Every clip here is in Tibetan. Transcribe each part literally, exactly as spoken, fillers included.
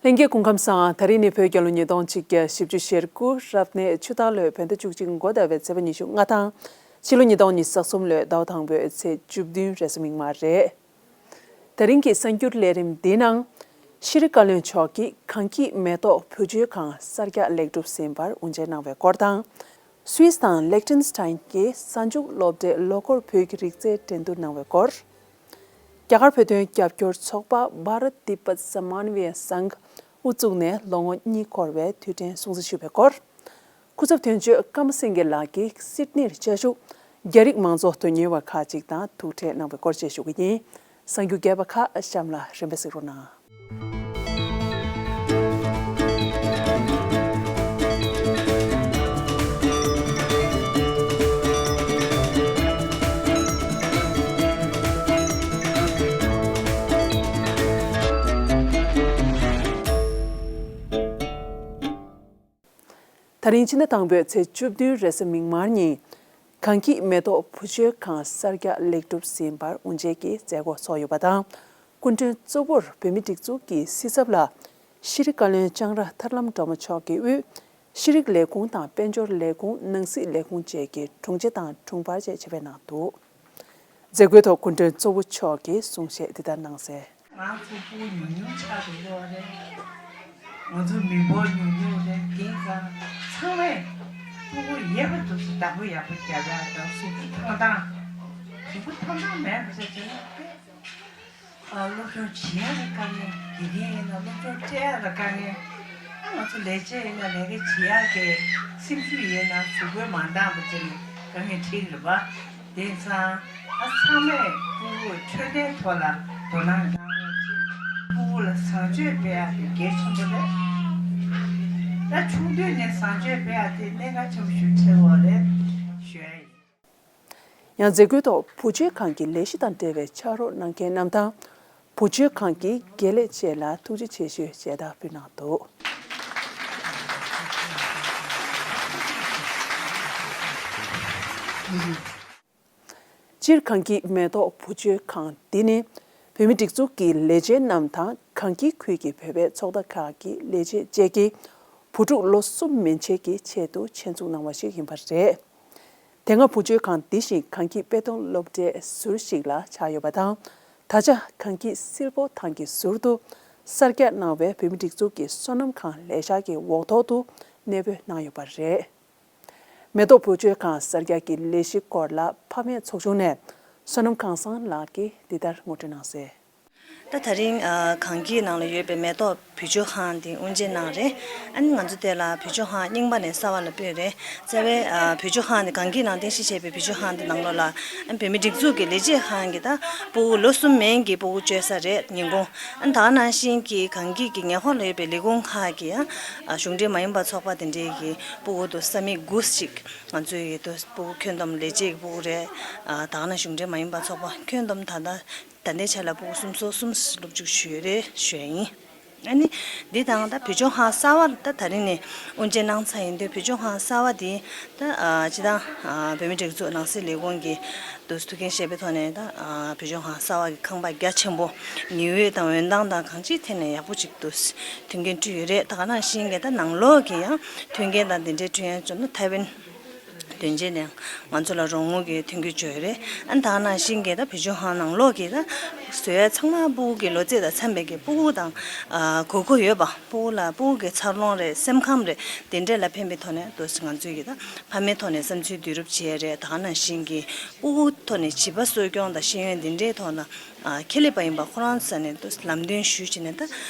ལྷན་རྒྱས་སྐུ་ཁམས་བཟང་། ད་རིང་ནི་བོད་རྒྱལ་ལོ་ཉིས་སྟོང་ཆིག་བརྒྱ་བཞི་བཅུ་ཞེ་དགུ་རབ་གནས་ཆུ་སྟག་ལོའི་བོད་ཟླ་བཅུ་གཅིག་འགོ་ཟླ་བའི་ཚེས་པ་ཉི་ཤུ་ལྔ་དང་། ཕྱི་ལོ་ཉིས་སྟོང་ཉི་ཤུ་རྩ་གསུམ་ལོའི་ཟླ་བ་དང་པོའི་ཚེས་བཅུ་བདུན་རེས་གཟའ་མིག་དམར་རེད། ད་རིང་གི་གསར་འགྱུར་ལས་རིམ་འདིའི་ནང་། ཤེས་རིག་བཀའ་བློན་མཆོག་གིས་གངས་སྐྱིད་མེ་ཏོག་བུ་བཅོལ་ཁང་གསར་རྒྱག་ལེགས་གྲུབ་ཟིན་པར་དབུ་འབྱེད་གནང་བའི་སྐོར་དང་། སུད་སི་དང་ལེག་ཏེན་སི་ཐན་གྱི་གཟའ་མཇུག་སློབ་གྲྭའི་ལོ་འཁོར་བོད་ཀྱི་རིག་རྩལ་འགྲན་བསྡུར་གནང་བའི་སྐོར། རྒྱ་གར་བོད་དོན་རྒྱབ་སྐྱོར་ཚོགས་པ་Bharat Tibet Samannvay Sangh དབུ་བཙུགས་ནས་ལོ་ངོ་གཉིས་འཁོར་བའི་དུས་དྲན་སྲུང་བརྩི་ཞུས་པའི་སྐོར། སྐུ་ཚབ་དོན་གཅོད་ཀརྨ་སེང་གེ་ལགས་ཀྱིས་སིད་ནིར་བཅའ་བཞུགས་རྒྱ་རིགས་མང་གཙོ་དོན་གཉེར་བ་ཁག་ཅིག་དང་ཐུག་འཕྲད་གནང་བའི་སྐོར་བཅས་ཞུ་གི་ཡིན། གསར་འགྱུར་རྒྱས་པ་ཁག་གཤམ་ལ་རིམ་པས་གཟིགས་རོགས་གནང་། ད་རིང་ཕྱི་ཟླ་དང་པོའི་ཚེས་བཅུ་བདུན་རེས་གཟའ་མིག་དམར་ཉིན། གངས་སྐྱིད་མེ་ཏོག་བུ་བཅོལ་ཁང་གསར་རྒྱག་ལེགས་གྲུབ་ཟིན་པར་དབུ་འབྱེད་ཀྱི་མཛད་སྒོ་ཚོགས་ཡོད་པ་དང་། སྐུ་མགྲོན་གཙོ་བོར་བོད་མི་སྒྲིག་འཛུགས་ཀྱི་སྲིད་ཚབ་ལ། ཤེས་རིག་བཀའ་བློན་ལྕང་ར་ཐར་ལམ་སྒྲོལ་མ་མཆོག་གིས་དབུས་ཤེས་རིག་ལས་ཁུངས་དང་དཔལ་འབྱོར་ལས་ཁུངས་ནང་སྲིད་ལས་ཁུངས་བཅས་ཀྱི་དྲུང་ཆེ་དང་དྲུང་འཕར་བཅས་ཆེད་ཕེབས་གནང་འདུག་མཛད་སྒོའི་ཐོག་སྐུ་མགྲོན་གཙོ་བོ་མཆོག་གིས་གསུང་བཤད་འདི་ལྟར་གནང་གསལ། ང་ཚོ་ཕྲུ་གུ་ཉུང་ཉུང་ཆགས་འགྲོ་གི་ཡོད་རེད། ང་ཚོ་མི་འབོར་ཉུང་ཉུང་རེད། དེང་སང་ཚང་མས་ཕྲུ་གུ་ཡོད་པ་འདུག་སེ་བདག་པོ་ཡག་པོ་རྒྱབ་ཡག་དང་གཟུགས་པོ་ཐང་ཐང་། གཟུགས་པོ་ཐང་ཐང་མེད་པ་བྱས་བྱས་ན་དཔེ། ཨ། སློབ་སྦྱོང་བྱེད་ཡག་ལ་དཀའ་ངལ། དགེ་རྒན་ཡིན་ན་སློབ་སྦྱོང་སྤྲད་ཡག་ལ་དཀའ་ངལ། ཨ། ང་ཚོ་ལས་བྱེད་ཡིན་ན་ལས་ཀ་བྱེད་ཡག་གི་སེམས་ཤུགས་ཡིན་ན་གཟུགས་པོ་མ་འདང་བ་བྱས་ནས་དཀའ་ངལ་འཕྲད་ཀྱི་རེད་པ། དེང་སང་ཨ་ཚང་མས་ཕྲུ་གུ་འཕྲོད་བསྟེན་ཐོག་ལ་དོ་སྣང་གནང་རོགས་གྱིས། ཕྲུ་གུ་ལ་བཟང་སྤྱོད་སྤེལ་ཡག་དེ་གལ་ཆེན་པོ་རེད། ད་ཆུང་དུས་ནས་བཟང་སྤྱོད་སྤེལ་ཡག་དེ་གནད་འགག་ཆེན་པོ་ཞིག་འཕྲད་ཡོད་རེད་ཞུ་ཡ་ཡིན། ཡང་མཛད་སྒོའི་ཐོག་བུ་བཅོལ་ཁང་གི་ལས་གཞི་དང་འབྲེལ་བའི་ཕྱག་རོགས་གནང་མཁན་རྣམས་དང་། བུ་བཅོལ་ཁང་གི་དགེ་ལས་བཅས་ལ་ཐུགས་རྗེ་ཆེ་ཞུའི་མཇལ་དར་ཕུལ་གནང་འདུག་སྤྱིར་གངས་སྐྱིད་མེ་ཏོག་བུ་བཅོལ་ཁང་འདི་ནི་བོད་མི་སྒྲིག་འཛུགས་ཀྱི་ལས་བྱེད་རྣམས་དང་གངས་སྐྱིད་ཁུལ་གྱི་བོད་པའི་ཚོགས་སྡེ་ཁག་གི་ལས་བྱེད་བཅས་ཀྱིས་བུ་ཕྲུག་ལོ་གསུམ་མན་ཆད་ཀྱི་ཆེད་དུ་ཆེད་འཛུགས་གནང་བ་ཞིག་ཡིན་པ་རེད། དེ་སྔ་བུ་བཅོལ་ཁང་འདི་བཞིན་གངས་སྐྱིད་དཔེ་སྟོན་སློབ་གྲྭའི་ཟུར་ཞིག་ལ་ཆགས་ཡོད་པ་དང་། ད་ཆ་གངས་སྐྱིད་སིལ་བོ་ཐང་གི་ཟུར་དུ་གསར་རྒྱག་གནང་བའི་བོད་མི་སྒྲིག་འཛུགས་ཀྱི་སོ་ནམ་ཁང་ལས་འཆར་གྱི་འོག་ཐོག་ཏུ་གནས་སྤོས་གནང་ཡོད་པ་རེད། མེ་ཏོག་བུ་བཅོལ་ཁང་གསར་རྒྱག་གི་ལས་གཞི་སྐོར་ལ་ཕ་མེས་ཚོགས་ཆུང་ནས་སོ་ནམ་ཁང་བཟང་ལགས་ཀྱིས་འདི་ལྟར་ངོ་སྤྲོད་གནང་གསལ། ད་ད་རིང་ཨ་གངས་སྐྱིད་ནང་ལ་ཡོད་པའི་མེ་ཏོག་བུ་བཅོལ་ཁང་འདི་དབུ་འབྱེད་གནང་རེད། ཨ་ནི་ང་ཚོ་དེ་ལ་བུ་བཅོལ་ཁང་རྙིང་པ་ནས་གསར་པ་ལ་སྤོས་རེད། རྩ་བའི་ཨ་བུ་བཅོལ་ཁང་འདི་གངས་སྐྱིད་ནང་རྟེན་གཞི་བྱས་པའི་བུ་བཅོལ་ཁང་འདི་ནང་ལོགས་ལ་ཨ་ནི་བོད་མི་སྒྲིག་འཛུགས་ཀྱི་ལས་བྱེད་ཁང་གི་ད་ཕྲུ་གུ་ལོ་གསུམ་མན་གྱི་ཕྲུ་གུ་བཅོལ་ས་རེད། ཉིན་གུང་ཨ་ནི་ད་ག་ནང་བཞིན་གྱི་གངས་སྐྱིད་ཀྱི་ཉེ་འཁོར་ལ་ཡོད་པའི་ལས་ཁུངས་ཁག་གི་ཨ་གཞུང་འབྲེལ་མ་ཡིན་པ་ཚོགས་པ་དེ་འདྲའི་གི་ཕྲུ་གུ་དུ་ས་མིག་དགུ་ཞིག་ང་ཚོའི་ཡོད་དུ་ཕྲུ་གུ་ཁྱོན་བསྡོམས་ལས་བྱེད་ཀྱི་ཕྲུ་གུ་རེད། ཨ་ད་ག་ནང་གཞུང་འབྲེལ་མ་ཡིན་པ་ཚོགས་པ་ཁྱོན་བསྡོམས་ད་ལྟ། ད་ལྟའི་ཆ་ལ་ཕྲུ་གུ་སུམ་ཅུ་སོ་གསུམ་སློབ་འཇུག་ཞུས་ཡོད་རེད་ཞུ་ཡ་ཡིན། ཨ་ནི་འདི་དང་ད་བུ་བཅོལ་ཁང་གསར་པ་ད་ད་རིང་ནས་དབུ་འབྱེད་གནང་ཚར་ཡིན་དུས་བུ་བཅོལ་ཁང་གསར་པ་འདི་ད་ཨ་སྤྱི་བཏང་ཨ་བོད་མི་སྒྲིག་འཛུགས་ནང་སྲིད་ལས་ཁུངས་ཀྱི་དུ་ཐུགས་འགན་བཞེས་པའི་ཐོག་ནས་ད་ཨ་བུ་བཅོལ་ཁང་གསར་པ་གི་ཁང་པ་རྒྱ་ཆེན་པོ་ཉི་འོད་དང་འོད་མདངས་དང་གང་ཅིའི་ཐད་ནས་ཡག་པོ་ཅིག་ཏུ་མཐུན་རྐྱེན་བསྐྲུན་ཡོད་རེད། ད་ག་ནང་བཞིན་གྱི་ད་ནང་ལོགས་ཀྱི་ཡང་མཐུན་རྐྱེན་དང་དེ་འདྲའི་བསྐྲུན་ཡ་བྱུང་ན་ཐའེ་ཝན། དོན་རྐྱེན་ནས་ང་ཚོ་ལ་རོགས་དངུལ་གྱི་མཐུན་རྐྱེན་བྱོས་རེད། ཨ་ནི་ད་ག་ནང་བཞིན་གྱི་ད་བུ་བཅོལ་ཁང་ནང་ལོགས་ཀྱི་ད་བཟོ་ཡ་ཚང་མ་ཕྲུ་གུ་གི་ལོ་ཚད་དང་འཚམ་པའི་གི་ཕྲུ་གུ་དང་ཨ་དགོས་མཁོ་ཡོད་པ་ཕྲུ་གུ་ལ་ཕྲུ་གུ་གི་འཚར་ལོངས་རེད། སེམས་ཁམས་རེད། དེ་འདྲས་ལ་ཕན་པའི་ཐོག་ནས་དུ་ང་ཚོས་ཀྱི་ད་ཕ་མའི་ཐོག་ནས་བསམ་ཚུལ་བསྡུ་རུབ་བྱས་རེད། ད་ག་ནང་བཞིན་གྱི་ཕྲུ་གུ་ཐོག་ནས་བྱིས་པ་གསོ་སྐྱོང་དང་ཤེས་ཡོན་དེ་འདྲའི་ཐོག་ལ། ཨ་ཁེ་ལས་པ་ཡིན་པ་ཁོ་རང་ས་ནས་ཏོ་ལམ་སྟོན་ཞུས་བྱས་ནས་ད་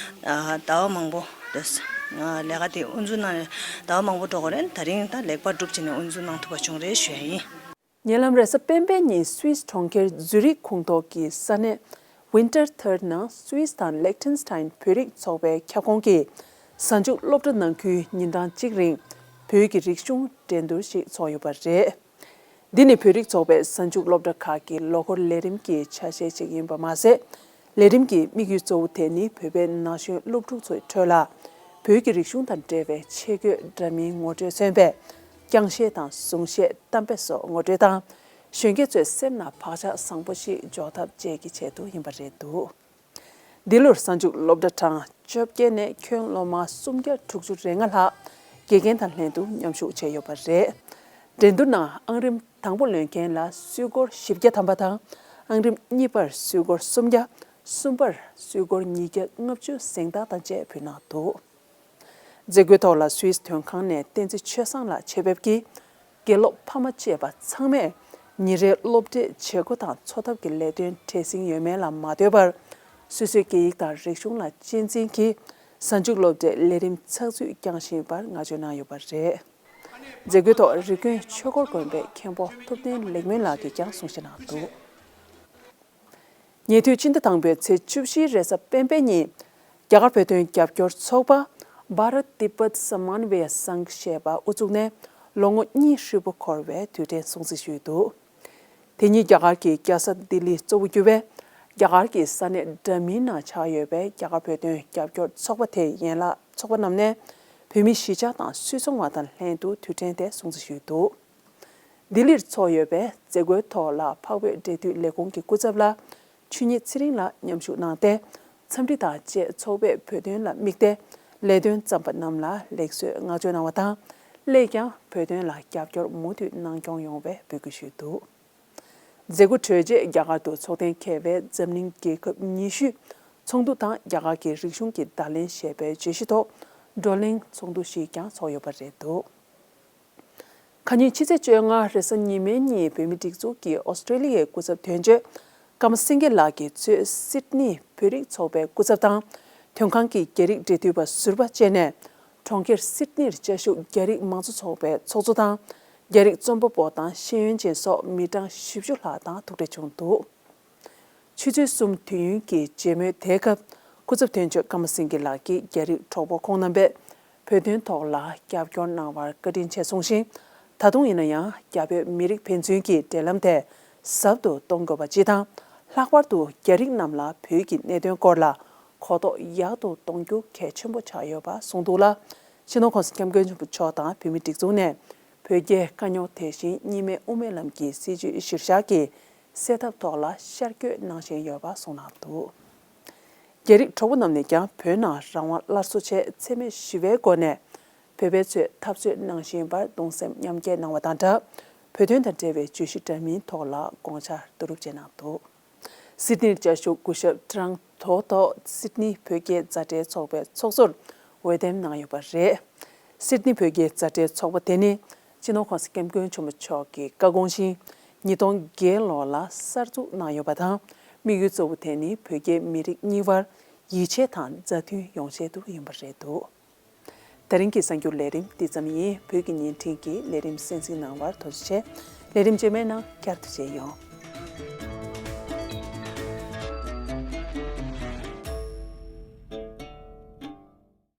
ཨ་ཟླ་བ་མང་པོ་ཏོ་ཨ་ལས་ཀ་དེ་དབུ་འཛུགས་གནང་ནས་ཟླ་བ་མང་པོ་འགྲོ་གི་རེད། ད་རིང་ད་ལེགས་པར་གྲུབ་བྱས་ནས་དབུ་འཛུགས་གནང་ཐུབ་པ་བྱུང་རེད་ཞུ་ཡ་ཡིན། ཉེ་ལམ་རེས་གཟའ་སྤེན་པའི་ཉིན་སུད་སི་གྲོང་ཁྱེར་ཛུ་རིག་ཁོངས་གཏོགས་ཀྱི་ས་གནས་ཝིན་ཏར་ཐར་ནང་སུད་སི་དང་ལེག་ཏེན་སི་ཐན་བོད་རིགས་ཚོགས་པའི་ཁྱབ་ཁོངས་ཀྱིས་གཟའ་མཇུག་སློབ་གྲྭ་ནང་ཁུལ་ཉིན་གྲངས་གཅིག་རིང་བོད་ཀྱི་རིག་གཞུང་འགྲན་བསྡུར་ཞིག་ཚོགས་ཡོད་པ་རེད། འདི་ནི་བོད་རིགས་ཚོགས་པའི་གཟའ་མཇུག་སློབ་གྲྭ་ཁག་གི་ལོ་འཁོར་ལས་རིམ་གྱི་ཆ་ཤས་ཤིག་ཡིན་པ་མ་ཟད། ལས་རིམ་གྱི་དམིགས་ཡུལ་གཙོ་བོ་དེ་ནི་བོད་པའི་ན་གཞོན་སློབ་ཕྲུག་ཚོའི་ཁྲོད་ལ་བོད་ཀྱི་རིག་གཞུང་དང་འབྲེལ་བའི་ཆས་གོས་འདྲ་མིན་ངོ་སྤྲོད་མཚོན་པའི་རྐྱང་གཞས་དང་གཟུངས་གཞས་གཏམ་དཔེ་སོགས་ངོ་སྤྲོད་དང་། གཞོན་སྐྱེས་ཚོའི་སེམས་ལ་བག་ཆགས་བཟང་པོ་ཞིག་འཇོག་ཐབས་བཅས་ཀྱི་ཆེད་དུ་ཡིན་པ་རེད་འདུག་འདི་ལོར་གཟའ་མཇུག་སློབ་གྲྭ་གྲངས་བཅོ་བརྒྱད་ནས་ཁྱོན་སློབ་མ་སུམ་བརྒྱ་དྲུག་ཅུ་རེ་ལྔ་ལྷག་དགེ་རྒན་དང་ལྷན་དུ་མཉམ་ཞུགས་བྱས་ཡོད་པ་རེད། འགྲན་བསྡུར་ནང་ཨང་རིམ་དང་པོ་ལོན་མཁན་ལ་སུད་སྒོར་བཞི་བརྒྱ་ཐམ་པ་དང་། ཨང་རིམ་གཉིས་པར་སུད་སྒོར་སུམ་བརྒྱ། གསུམ་པར་སུད་སྒོར་ཉིས་བརྒྱ་ལྔ་བཅུ་གཟེངས་རྟགས་དང་བཅས་ཕུལ་གནང་འདུག་མཛད་སྒོའི་ཐོག་ལ་སུད་སི་དོན་ཁང་ནས་བསྟན་འཛིན་ཆོས་བཟང་ལགས་ཆེད་ཕེབས་ཀྱིས། དགེ་སློབ་ཕ་མ་བཅས་པ་ཚང་མས་ཉིན་རེའི་སློབ་གྲྭའི་བྱེད་སྒོ་དང་འཚོ་ཐབས་ཀྱི་ལས་དོན་བྲེལ་ཟིང་ཡོད་མེད་ལ་མ་ལྟོས་པར། སོ་སོའི་སྐད་ཡིག་དང་རིག་གཞུང་ལ་གཅེས་འཛིན་གྱིས་གཟའ་མཇུག་སློབ་གྲྭའི་ལས་རིམ་ཚགས་ཚུད་བསྐྱངས་བཞིན་པར་བསྔགས་བརྗོད་གནང་ཡོད་པ་རེད། མཛད་སྒོའི་ཐོག་རི་ཀོན་ཆོས་འཁོར་དགོན་པའི་མཁན་པོ་ཐུབ་བསྟན་ལེགས་སྨོན་ལགས་ཀྱིས་ཀྱང་གསུང་བཤད་གནང་འདུག་ཉེ་དུས་སྤྱི་ཟླ་དང་པོའི་ཚེས་བཅུ་བཞིའི་རེས་གཟའ་སྤེན་པའི་ཉིན། རྒྱ་གར་བོད་དོན་རྒྱབ་སྐྱོར་ཚོགས་པ་Bharat Tibet Samannvay Sangh ཞེས་པ་དབུ་བཙུགས་ནས་ལོ་ངོ་གཉིས་ཧྲིལ་པོ་འཁོར་བའི་དུས་དྲན་སྲུང་བརྩི་ཞུས་འདུག་དེ་ཉིད་རྒྱ་གར་གྱི་རྒྱལ་ས་ལྡི་ལི་གཙོ་བོ་གྱུར་བའི་རྒྱ་གར་གྱི་ས་གནས་འདྲ་མིན་ནང་ཆགས་ཡོད་པའི་རྒྱ་གར་བོད་དོན་རྒྱབ་སྐྱོར་ཚོགས་པ་དེའི་ཡན་ལག་ཚོགས་པ་རྣམས་ནས་བོད་མི་གཞིས་ཆགས་དང་སུད་ཚོང་བ་དང་ལྷན་དུ་དུས་དྲན་དེ་སྲུང་བརྩི་ཞུས་འདུག་ལྡི་ལིར་འཚོགས་ཡོད་པའི་མཛད་སྒོའི་ཐོག་ལ་འཕགས་བོད་འབྲེལ་མཐུད་ལས་ཁུངས་ཀྱི་སྐུ་ཚབ་ལ་ཆོས་ཉིད་ཚེ་རིང་ལགས་མཉམ་ཞུགས་གནང་སྟེ། འཚམས་འདྲི་དང་བཅས་ཚོགས་པས་བོད་དོན་ལ་དམིགས་ཏེ་ལས་དོན་བརྩམས་པ་རྣམས་ལ་ལེགས་གསོལ་བསྔགས་བརྗོད་གནང་བ་དང་། སླད་ཀྱང་བོད་དོན་ལ་རྒྱབ་སྐྱོར་མུ་མཐུད་གནང་སྐྱོང་ཡོང་བའི་འབོད་སྐུལ་ཞུས་འདུག་མཛད་སྒོ་གྲོལ་རྗེས་རྒྱ་གར་དུ་འཚོགས་གཏན་འཁེལ་བའི་འཛམ་གླིང་རྒྱལ་ཁབ་ཉི་ཤུའི་ཚོགས་འདུ་དང་རྒྱ་གར་གྱི་རིག་གཞུང་གི་བརྡ་ལན་ཞེས་པའི་བརྗོད་གཞི་ཐོག་བགྲོ་གླེང་ཚོགས་འདུ་ཞིག་ཀྱང་འཚོགས་ཡོད་པ་རེད་འདུག་ཁ་ཉིན་ཕྱི་ཚེས་བཅོ་ལྔ་རེས་གཟའ་ཉི་མའི་ཉིན་བོད་མིའི་སྒྲིག་འཛུགས་ཀྱི་ཨོ་སི་ཀྲེ་ལི་ཡའི་སྐུ་ཚབ་དོན་གཅོད་ཀརྨ་སེང་གེ་ལགས་ཀྱིས་གཙོས་སིད་ནི་བོད་རིགས་ཚོགས་པའི་སྐུ་ཚབ་དང་། དོན་ཁང་གི་རྒྱ་རིགས་འབྲེལ་མཐུད་པ་ཟུར་པ་བཅས་ནས། གྲོང་ཁྱེར་སིད་ནིར་བཅའ་བཞུགས་རྒྱ་རིགས་མང་གཙོ་ཚོགས་པའི་ཚོགས་གཙོ་དང་། རྒྱ་རིགས་རྩོམ་པ་པོ་དང་ཤེས་ཡོན་ཅན་སོགས་མི་གྲངས་བཞི་བཅུ་ལྷག་དང་ཐུག་འཕྲད་བྱུང་འདུག་ཆུ་ཚོད་གསུམ་དུས་ཡུན་གྱི་མཇལ་མོལ་དེའི་སྐབས། སྐུ་ཚབ་དོན་གཅོད་ཀརྨ་སེང་གེ་ལགས་ཀྱིས་རྒྱ་རིགས་གྲོགས་པོ་ཁོང་རྣམ་པས་བོད་དོན་ཐོག་ལ་རྒྱབ་སྐྱོར་གནང་བར་བཀའ་དྲིན་ཆེ་གསུངས་ཤིང་། ད་དུང་ཡིན་ན་ཡང་རྒྱ་བོད་མི་རིགས་ཕན་ཚུན་གྱི་འབྲེལ་ལམ་དེ་ཟབ་ཏུ་གཏོང་དགོས་པ་སྤྱི་དང་། ལྷག་པར་དུ་རྒྱ་རིགས་རྣམས་ལ་བོད་ཀྱི་གནད་དོན་སྐོར་ལ་གོ་རྟོགས་ཡག་ཏུ་གཏོང་རྒྱུ་གལ་ཆེན་པོ་ཆགས་ཡོད་པ་གསུངས་འདུག་ལ། སྤྱི་ནོར་༸གོང་ས་༸སྐྱབས་མགོན་ཆེན་པོ་མཆོག་དང་བོད་མིའི་སྒྲིག་འཛུགས་ནས་བོད་རྒྱའི་དཀའ་རྙོག་དེ་བཞིན་གཉིས་སྨན་དབུ་མའི་ལམ་གྱི་སྲིད་བྱུས་གཞིར་བཞག་གི་སེལ་ཐབས་ཐོག་ལ་ཤར་བསྐྱོད་གནང་བཞིན་ཡོད་པ་གསུངས་གནང་འདུག་རྒྱ་རིགས་གྲོགས་པོ་རྣམས་ནས་ཀྱང་བོད་ནང་རང་དབང་སླར་གསོ་ཆེད་འཚེ་མེད་ཞི་བའི་སྒོ་ནས་བོད་པའི་ཚོས་འཐབ་རྩོད་གནང་བཞིན་པར་གདུང་སེམས་མཉམ་སྐྱེད་གནང་བ་དང་སྦྲགས། བོད་དོན་དང་འབྲེལ་བའི་བརྗོད་གཞི་འདྲ་མིན་ཐོག་ལ་དགོངས་འཆར་བསྡུ་རུབ་བྱས་གནང་འདུག་སིད་ནིར་བཅའ་བཞུགས་སྐུ་ཞབས་ཀྲང་ཐོ་ཐོ་སིད་ནི་བོད་རྒྱའི་མཛའ་འབྲེལ་ཚོགས་པའི་ཚོགས་གཙོར་འོས་འདེམས་གནང་ཡོད་པ་རེད། སིད་ནི་བོད་རྒྱའི་མཛའ་འབྲེལ་ཚོགས་པ་དེ་ནི་སྤྱི་ནོར་༸གོང་ས་༸སྐྱབས་མགོན་ཆེན་པོ་མཆོག་གི་བཀའ་དགོངས་བཞིན་ཉིས་སྟོང་བརྒྱད་ལོ་ལ་གསར་འཛུགས་གནང་ཡོད་པ་དང་། དམིགས་ཡུལ་གཙོ་བོ་དེ་ནི་བོད་རྒྱའི་མི་རིགས་གཉིས་བར་ཡིད་ཆེས་དང་མཛའ་མཐུན་ཡོང་ཆེད་དུ་ཡིན་པ་རེད་འདུག་དེ་རིང་གི་གསར་འགྱུར་ལས་རིམ་འདི་ཙམ་ཡིན། བོད་ཀྱི་བརྙན་འཕྲིན་གྱི་ལས་རིམ་གསན་གཟིགས་གནང་བར་ཐུགས་རྗེ་ཆེ། ལས་རིམ་རྗེས་མའི་ནང་བསྐྱར་དུ་མཇལ་ཡོང་།